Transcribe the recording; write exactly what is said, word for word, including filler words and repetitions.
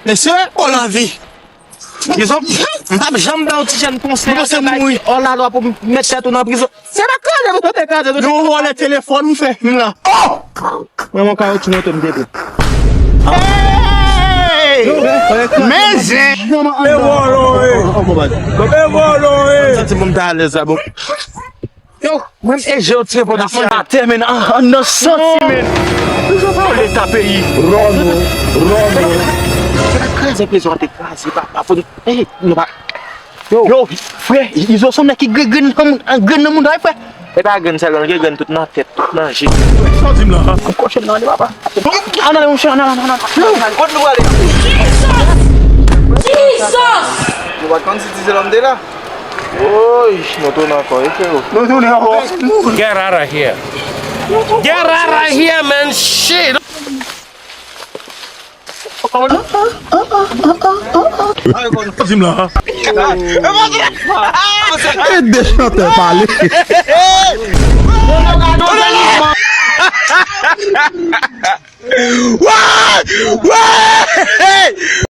Mesye, o lavi. Prizon? M p ap janm ba yon ti jèn konsèy. Ou panse m mouri? O lalwa pou m met tèt ou nan prizon. Se pa kraze, nou te kraze, nou te... Yon vòlè telefòn m fè, m la. Oh! Mwen, mwen kawotchou moto m te pran. Hey! Men zen! E vòlò, e! E vòlò, e! Santi m ta alèz la, bon. Yo, mwen e je yo tire pòt la. Atè, men, an, an nan santi, men. Yo pa leta peyi. Ròno, Ròno. Se pa kraze prizon an te kraze, papa. Fò nou, eh, nou pa. Yo, yo, frè, Izo se yon nèg ki grenn, grenn nan, grenn nan mouda, frè. E pa grenn sèlman, li gen grenn tout nan tèt, tout nan je. Sa w di m la? An kòche m nan ale, papa. An ale, monchè, an ale, an ale, an ale. Kot nou prale? Jesus! Jesus! Nou pa t konn si ti zelòm te la. Woy, nou tounen ankò, wi, freo. Nou tounen ankò. Get out of here. Get out of here, man. Shit. Di m la. E de chantè pale. Wè! Wè!